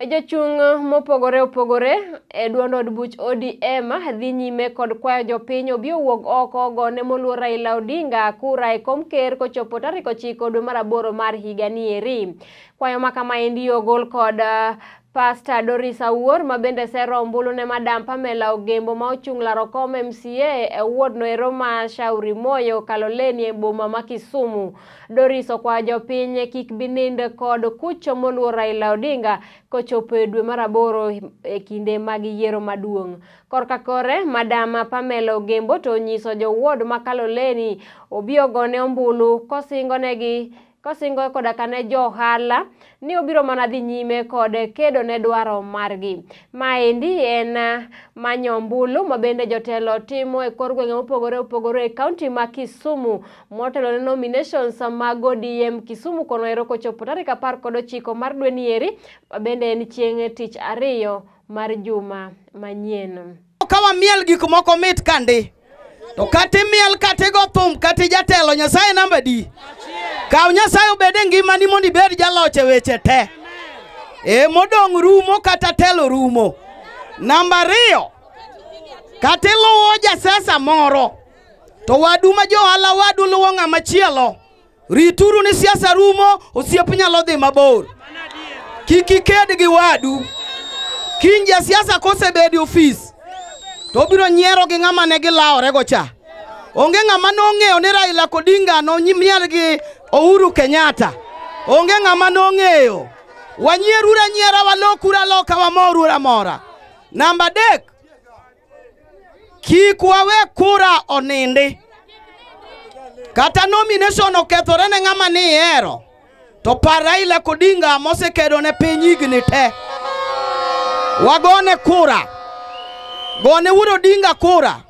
Jochung' mopogore opogore e duond od buch ODM dhi nyime kod kwayo jopiny obi owuog oko ogone moluor Raila Odinga kura e kom ker kochopo tarik 9 dwe mar 8 mar higa ni eri. Kwayo ma kamaendi ogol kod Pastor Doris Awuor ma bende sero ombulu ne Madam Pamela Ogembo ma ochung' laro kom MCA e ward no ero ma Shauri Moyo Kaloleni e boma ma Kisumu. Doris okwayo jopiny kik bi nind kod kucho moluor Raila Odinga kochopo e dwe mar 8 e kinde mag yiero maduong'. Korka kore, Madam Pamela Ogembo to onyiso jo ward ma Kaloleni obi ogone ombulu kosingonegi kosingo koda kane jo ohala ni obiro mana dhi nyime kod kedo ne dwaro margi. Maendi en manyo ombulu ma bende jotelo timo e kor gwenge mopogore opogore e kaunti ma Kisumu motelo ne nominations mag ODM Kisumu kono ero kochopo tarik 19 mar dwe ni eri ma bende en chieng' tich ariyo mar juma manyien. Ka wamiel gik moko mit kandi. To kata imiel kata igo thum kata ijatelo Nyasaye namba di. Kaw Nyasaye obed e ngimani mondo ibed jaloch e weche te. E modong' rumo kata telo rumo. Namba 2, kata iluwo jasiasa moro to wadu ma johala wadu luwo ng'ama chielo. Rituru ni siasa rumo, osiep nyalo dhi mabor. Kik iked gi wadu. Kiny jasiasa kosebedo e ofis to obiro nyiero gi ng'ama ne gilawore go cha. Onge ng'ama nong'eyo ni Raila Odinga nonyimiel gi Uhuru Kenyatta. Onge ng'ama nong'eyo. Wanyieruru anyiera, walokuru aloka, wamoruru amora. Namba 3, kik wawe kura onindi. Kata nomination okethore ne ng'ama ni ihero, to par Raila Odinga mosekedo ne piny higni te. Wagone kura. Gone Wuod Odinga kura.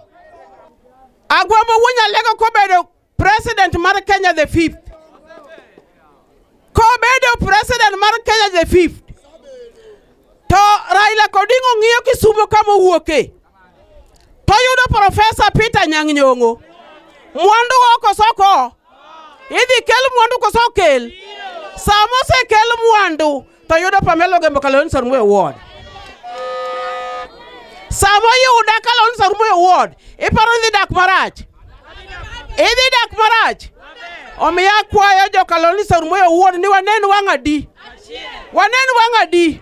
Agwambo wuo Nyalego kobedo president mar Kenya the 5th. Kobedo president mar Kenya the 5th. To Raila Odinga ng'iyo Kisumu kama owuoke. To yudo Professor Peter Anyang' Nyong'o. Mwandu koso oko? Idhi kel mwandu koso okel? Sama osekel mwandu to yudo Pamela Ogembo Kaloleni Sarumoyo Ward. Sama oyuda Kaloleni Sarumoyo Ward, iparo ni idhi dak marach? Idhi dak marach? Omiyo akwayo jo Kaloleni Sarumoyo Ward ni wanen wang' adi? Wanen wang' adi?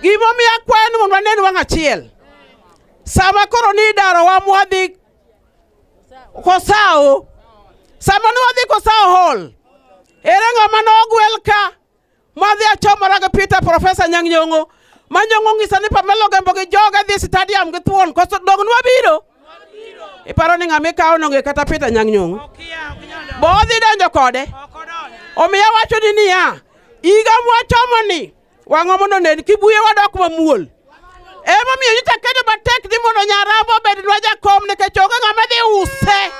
Gimomiyo akwayo ni mondo wanen wang' achiel. Sama koro ni idarowa mwadhi Kosao, sama ne wadhi Kosao Hall, ere ng'ama nogwel ka madhi achomora gi Peter Professor Anyang' Nyong'o ma Nyong'o ng'isa ni Pamela Ogembo gi joge dhi stadium gi thuon koso dong nwabiro? Iparo ni ng'ama ikawo nong'e kata Peter Anyang' Nyong'o? Bo odhi donjo kode? Omiyo awacho ni niya, higa mwachomo ni wang'wa mondo onen kibuye wadok mamuol. Emomiyo nyocha akedo matek ni mondo Nyaramo obednwa jakom nikech onge ng'ama dhi use.